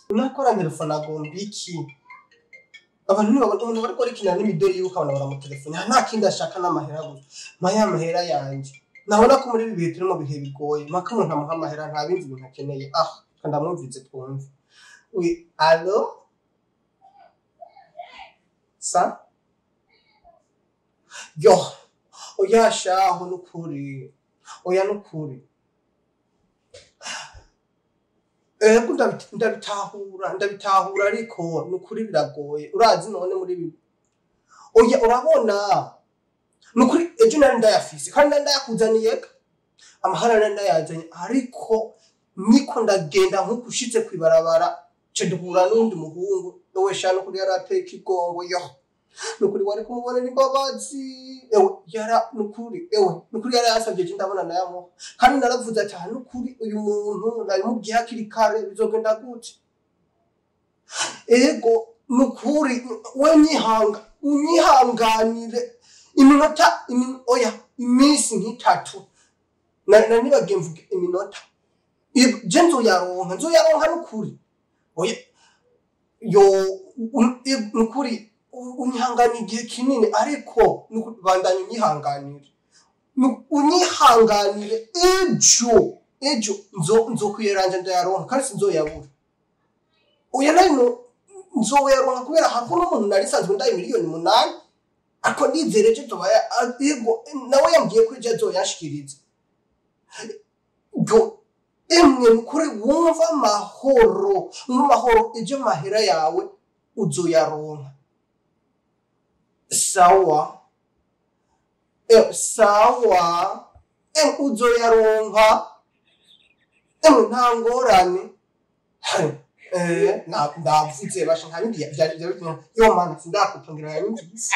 Nakora telefone agomba iki? Abantu ntibabona umuntu bariko barikina n'imidori yiwe ukabona baramutelefone, nta kindi ashaka n'amahera gusa. Mpa amahera yanje. Nabona ko muri ibi bihe turi mu bihe bigoye, mpaka umuntu amuha amahera nta bindi bintu akeneye. Ah, ndamwumvise twumve. Oui, allo? Sa? Yo, oya shaho nukuri. Oya nukuri. Ego ndabitahura, ndabitahura ariko nukuri biragoye. Urazi none muri ibi. Oya urabona. Nukuri ejo nari ndayafise kandi nari ndayakuzaniye amahera nari ndayazanye ariko niko ndagenda nkuko ushitse kwibarabara ce duhura n'undi muhungu ewe sha nukuri yarateye ikigongo yo nukuri wari kumubonera imbabazi ewe yara nukuri ewe nukuri yari yasavye je ndabona nayamuha kandi naravuze ati nukuri uyu muntu ndabimubwiye hakiri kare bizogenda gute ego nukuri we nyihanga unyihanganire iminota oya iminsi nk'itatu na nibagiye mvuga iminota je nzoyaronka nukuri oya yo nukuri unyihanganira igihe kinini ariko bandanye unyihanganire unyihanganire ejo nzokwiyeranja ndayaronka kandi sinzoyabura oya nayo nzoyaronka kubera hako n'umuntu nari nsanzwe ndaye 8,000,000 ariko ndizere ejo tobaya yego nawe yambwiye ko ejo azoyanshikiriza yo emwe nukuri wumva amahoro mu mahoro ejo mahera yawe uzoyaronka sawa sawa uzoyaronka nta ngorane ndavuze basha nta bindi yo mana sindakupangira yanyumvise.